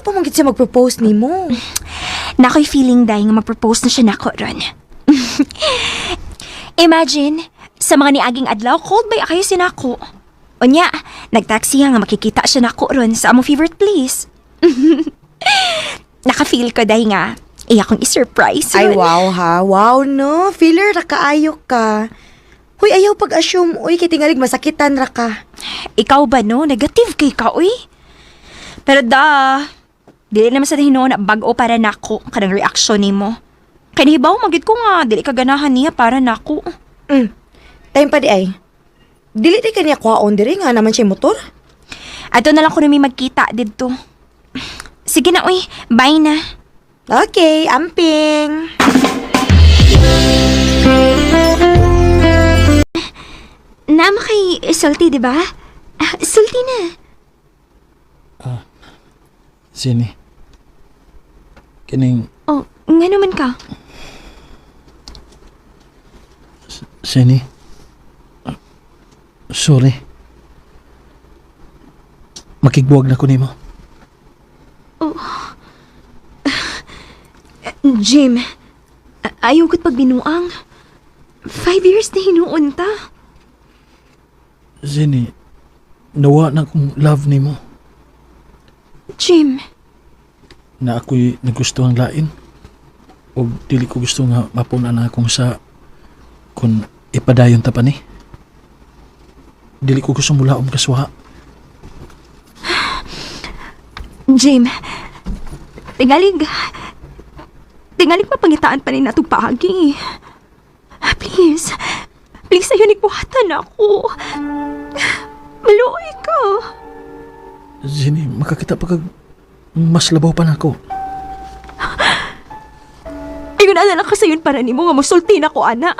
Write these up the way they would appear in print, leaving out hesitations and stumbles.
pa man gid siya mag-propose nimo. Nako'y feeling day nga mag-propose na siya nako ron. Imagine, sa mga niaging adlaw, cold by kayo sinako. Unya, nagtaxi nga makikita siya nako ron sa among favorite place. Naka-feel ko day nga, iya kong i-surprise Ay, ron. wow ha. Wow, no. Feeler ra kaayo ka. Huy, ayaw pag-assume. Uy, kay tingalig masakitan ra ka. Ikaw ba no? Negative kay ka, uy. Pero da, dili naman sa hinuon na bag-o para nako kanang reaksyon nimo. Kay nahibaw magid ko nga dili ka ganahan niya para nako. Time pa di ay. Dili di kaniya kuhaon diri nga naman siya motor. Ato na lang kuno may magkita didto. Sige na, uy. Bye na. Okay, amping. Naama kay sulti, di ba? Ah, sulti na. Sini. Kining Oh, nga naman ka. Sini. Sorry. Makigbuwag na ko nimo. Jim, ayaw ko't pagbinuang. 5 years na hinuon ta. Sini, nawa na akong love nimo Jim, na ako'y nagustuhang lain. O dili ko gusto nga mapuna na akong sa kung ipadayon ta pa ni. Dili ko gusto mulaom kaswa. Jim, tingalig, tingalig mapangitaan pa ni natong paagi. Please, please ayaw nagbuhatan ako. Maluoy ka. Zini, makakita pa kag mas labaw pa nako. Ayun na lang ka sayon para nimo nga mosulti na ko, ana.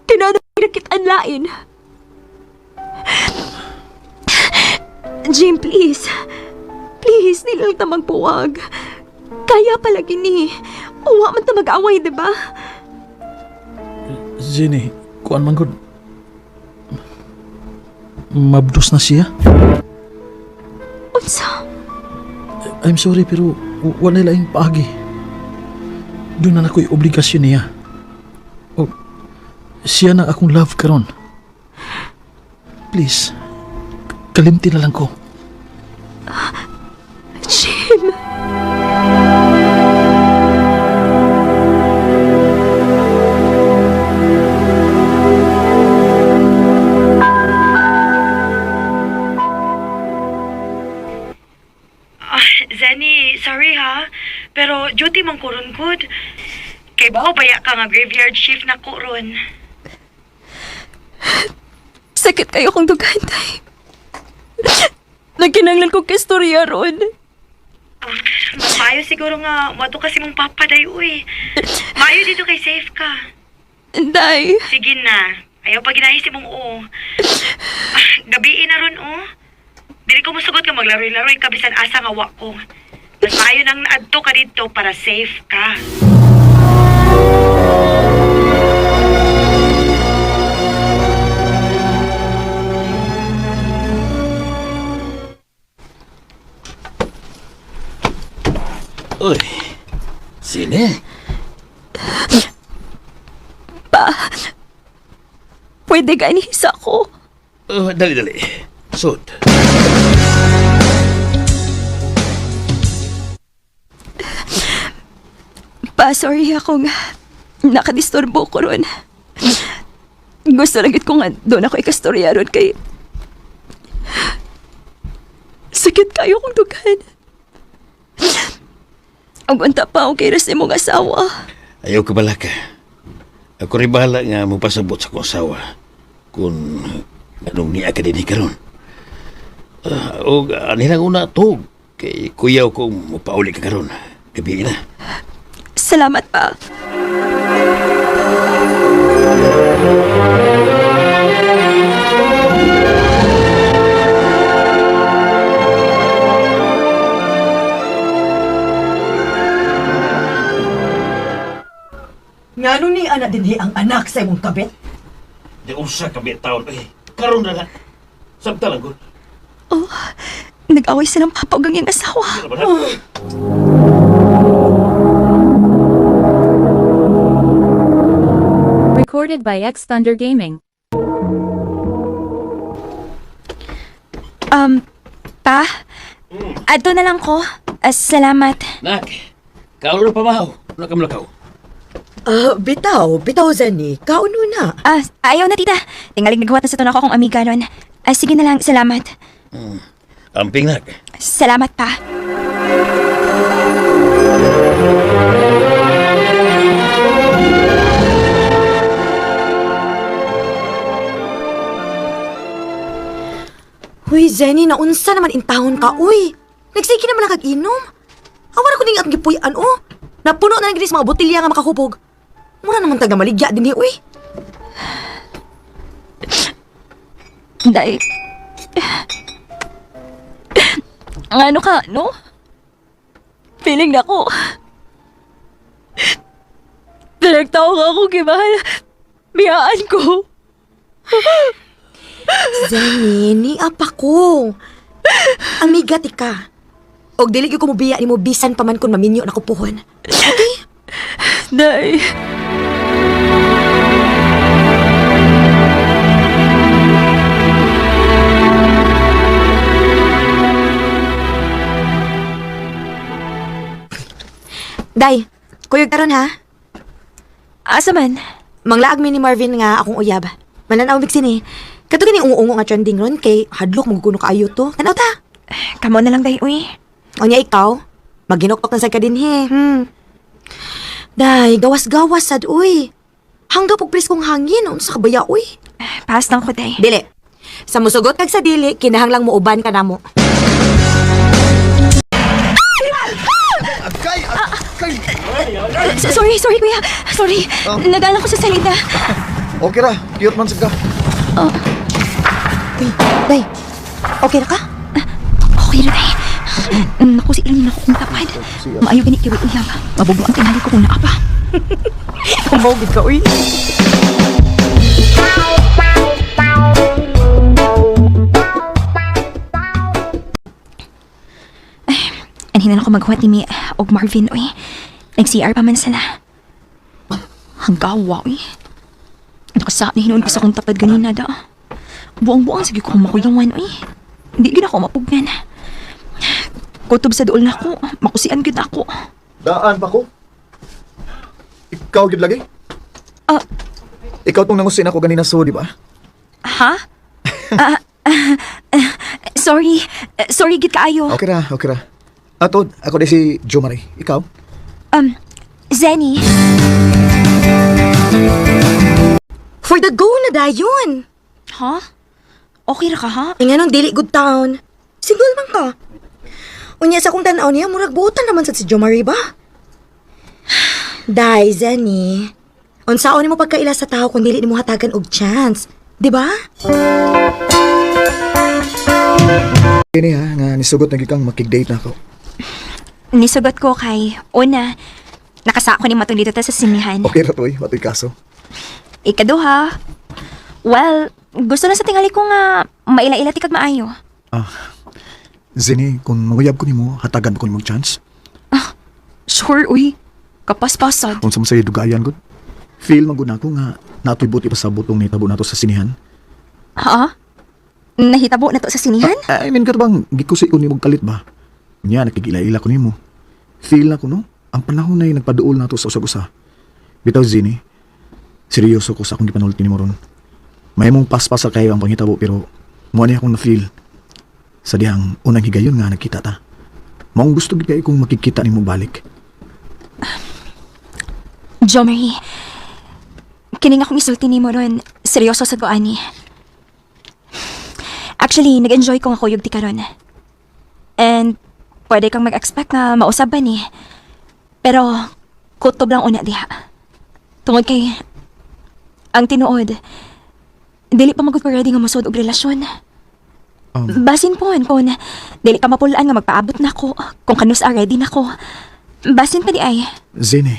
Tinana nakitaan lain. Jim, please. Please, nilang ta magbuwag. Kaya pala gini. Uwa man ta mag-away, di ba? Zini, kuan man gud. Mabdos na siya. Unsa? I'm sorry pero wala laing paagi. Doon na ako'y obligasyon niya. O, siya na akong love karon. Please, kalimti na lang ko. Jim! Ah, Zenny, sorry ha. Pero duty man ko ron good. Kay bao baya ka nga graveyard shift na ko ron. Sakit kayo kong dugan, tay. Nagkinanglan ko kistorya ron. Ah, mas maayo siguro nga moadto kasi mong papa day uy. Maayo dito kay safe ka. Day, Sige na. Ayaw pa ginahi si mong oo. Ah, gabii na ron oh. Dili ko musugot nga maglaroy-laroy ka bisan asa nga wa ko. Mas maayo nang naadto ka dito para safe ka. Uy, sini? Pa, pwede gani sa ko. Dali, dali. Sud. Pa, sorry ako nga. Nakadisturbo ko ron. Gusto lang ko nga doon ako ikastorya ron kay... Sakit kayo kong dugan. Ang unta pa okay ra sa imong asawa. Ayaw ka balaka. Ako rin bahala nga mapasabot sa akong asawa kung anong niya ka din karon. Og ani lang una tug kay kuyaw kong mapauli ka karon. Gabi na. Salamat pa. Ngano ni anak dinhi ang anak sa imong kabit? Di usa ka taon eh. Karon na na. Samtang lang gud. Oh, nag-away silang papa ug ang iyang asawa. Oh. Recorded by X Thunder Gaming. Pa? Adto na lang ko. Ah, salamat. Nak, kaulo pa mahaw. Wala ka malakaw. Ah, bitaw, bitaw Zenny. Kauno na. Ah, ayaw na, tita. Tingaling naghuwat na sa tunako akong amiga ron. Ah, sige na lang, salamat. Amping, nak. Salamat pa. Huy, Zenny, naunsa naman intahon ka, uy. Nagsige naman lang kag-inom. Awa na ko ning atong gipuy-an, oh. Napuno na lang gini sa mga botilya nga makahubog. Mura naman taga maligya din uy. Day. Ang ano ka, no? Feeling na ko. Pinagtao ka ako gimahal. Biyaan ko. Zenny, ni apa ko. Amiga ti ka. Og dili gyud ko mobiya nimo bisan pa man kun maminyo na ko puhon. Okay? Day. Day, kuyog karon ha. Asa man? Manglaag mi ni Marvin nga akong uyab. Mananaw mig sini. Kato gani ungo-ungo nga trending ron kay hadlok maguguno kaayo to. Tanaw ta. Kamo na lang, day, uy. Unya ikaw, maginuktok na sa ka dinhi. Day, gawas-gawas sad uy. Hangga pag preskong hangin, unsa ka baya uy? Pass lang ko, day. Dili. Sa musugot kag sa dili, kinahanglang muuban ka namo. Sorry, sorry, kuya. Sorry. Nagala ko sa salita. Okay ra, cute man sad ka. Uy, day. Okay ra ka? Okay na, day. Naku, si Ilan na kung tapad. Maayo gani kay uyab. Mabubo ang tingali ko kung naa pa. Kumawgid ka uy. Anhin na ako maghuwat ni Mi og Marvin, uy. Nag-CR pa man sila. Hanggawa, uy. Nakasaap na hinuon ko sa akong tapad ganina, da. Buang-buang sige ko makuyawan, uy. Hindi gid ako mapugnan. Kutob sa duol na ako. Makusian gid ako. Daan pa ko. Ikaw gid lagi. Ah. Ikaw tong nangusin ako ganina so, di ba? Ha? Ah, ah, ah, sorry. Sorry gid kaayo. Okay ra, okay ra. Ato, ako di si Jo Marie. Ikaw? Zenny. For the go na dayon. Ha? Okay ra ka, ha? Ay nganong dili good town. Single man ka. Unya sa akong tan-aw niya, murag buotan naman sad si Jo Marie ba? Day, Zenny. Unsaon nimo pagkaila sa tao kung dili nimo hatagan og chance, di ba? Kini ha, nga nisugot na gyud kang makig-date na ako. Nisugot ko kay, una, nakasako ni matong dito ta sa sinihan. Okay ra to, eh, watoy kaso. Ikaduha, well, gusto na sa tingali ko nga maila-ila ti kag maayo. Ah. Zini, kung manguyab ko nimo, hatagan ko nimo og chance. Sure, uy. Kapaspasad. Unsa man say dugayan gud. Feel man gud nako nga natoy buti pa sa butong nitabo nato sa sinihan. Ha? Nahitabo na to sa sinihan? I mean, kato bang gikusi ko nimo og kalit ba? Nya nakigila-ila ko nimo. Feel na ko no, ang panahon na nagpaduol nato sa usag-usa. Bitaw Zini, seryoso ko sa akong gipanulti nimo ron. May mong paspas sa kayo ang panghitabo pero mo ni akong na-feel sa dihang unang higayon nga nagkita ta. Maong gusto gid kayo kung makikita nimo balik. Jo Marie, kining akong isulti nimo ron, seryoso sa goani. Actually, nag-enjoy ko nga kuyog ti karon. And pwede kang mag-expect na mausab ba ni. Pero kutob lang una diha. Tungod kay ang tinuod, dili pa magud ko ready nga mosud og relasyon. Basin po kung dili ka mapulaan nga magpaabot na ko, kung kanus a ready na ko. Basin pa di ay. Zini,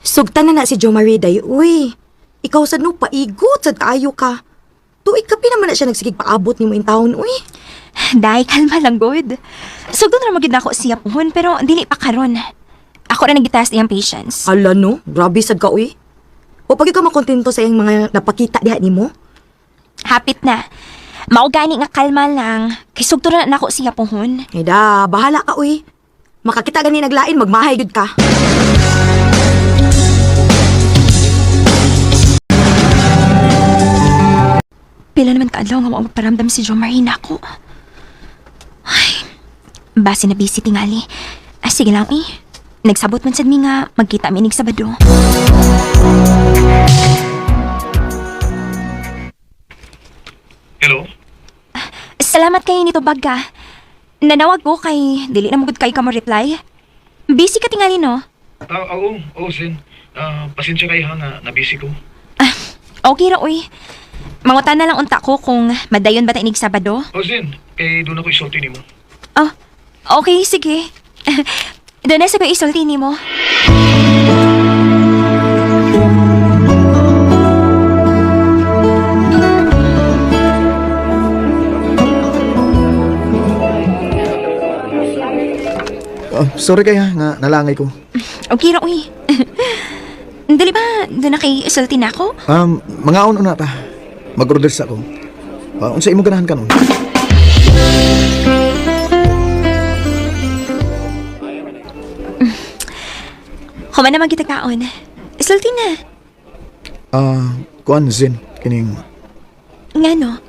Sugtan na na si Jo Marie day, uy. Ikaw sad no paigot sad kaayo ka. Tuig ka naman na siya nagsigig paabot nimo in town, uy. Day, kalma lang good. Sugdon ra magid nako siya puhon pero dili pa karon. Ako ra nagitaas iyang patience. Ala no, grabe sad ka uy. O pag ikaw makontento sa iyang mga napakita diha nimo. Hapit na. Mao gani nga kalma lang. Kay sugdon ra nako siya puhon. Ay da, bahala ka uy. Makakita gani naglain, magmahay gud ka. Pila naman kaadlaw nga mao magparamdam si Jo Marie nako. Ay, base na busy tingali. Ah, sige lang eh. Nagsabot man sad mi nga magkita mi nig Sabado. Hello? Salamat kay nito bagga. Nanawag ko kay dili na magud kay ka mo reply. Busy ka tingali no? Ah, oo, oo, Sin. Pasensya kayo ha, na nabisi ko. Ah, okay ra uy. Mangutan na lang unta ko kung madayon ba ta inig Sabado. Oh, Sin, kay doon ako isulti nimo. Oh, okay, sige. Doon na sa ko isulti nimo. Oh, sorry kaya nga nalangay ko. Okay ra uy. Dili ba doon na kay isulti na ako? Mga una ta. Mag-order sa ako. Unsa imong ganahan kanon? Human naman kita kaon. Isulti na. Kuan Zin, kining Nga no?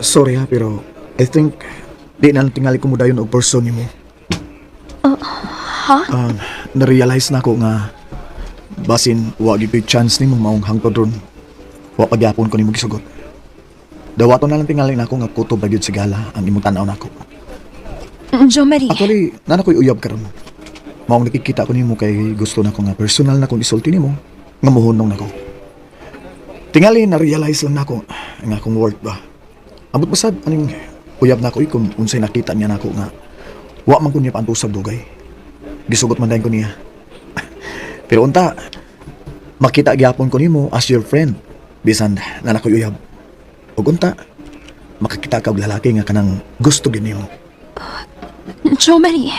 sorry ha pero I think di na lang tingali ko mo dayon og person nimo. Ha? Na-realize na ako nga basin wa gyud ko'y chance nimo maong hangtod ron. Wa pagyapon ko nimo gisugot. Dawaton na lang tingali nako nga kutob ba gyud sigala ang imong tan-aw nako. Jo Marie. Actually, nana ko'y uyab karon. Maong nakikita ko nimo kay gusto nako nga personal na kong isulti nimo nga muhunong nako. Tingali na-realize lang nako ang akong worth ba. Ambot pa sad aning uyab nako kung unsay nakita niya nako nga wa man ko niya paantusab dugay. Gisugot man dayon ko niya. Pero unta makita gyapon ko nimo as your friend bisan na nakoy uyab. Ug unta makakita ka og lalaki nga kanang gusto gyud nimo. Jo Marie.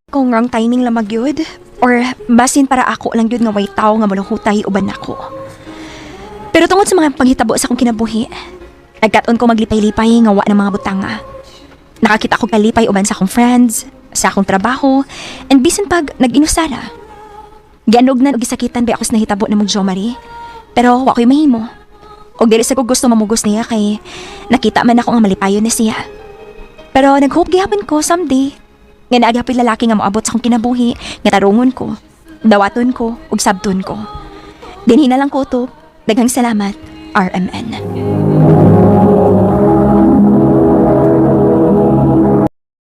Kung wrong timing lang magyud or basin para ako lang gyud nga way tawo nga maluhutay uban nako. Pero tungod sa mga panghitabo sa akong kinabuhi, nagkat-on ko maglipay-lipay nga wa ng mga butanga. Nakakita ko kalipay uban sa akong friends, sa akong trabaho, and bisan pag nag-inusara. Gianugnan og gisakitan ba ako sa nahitabo na mong Jo Marie. Pero wa ko'y mahimo. Og dili sa ko gusto mamugos niya kay nakita man ako nga malipayon na siya. Pero nag-hope gihapon ko someday nga naa gihapon lalaki nga moabot sa akong kinabuhi nga tarungon ko, dawaton ko ug sabton ko. Dinhi na lang ko to. Daghang salamat, RMN.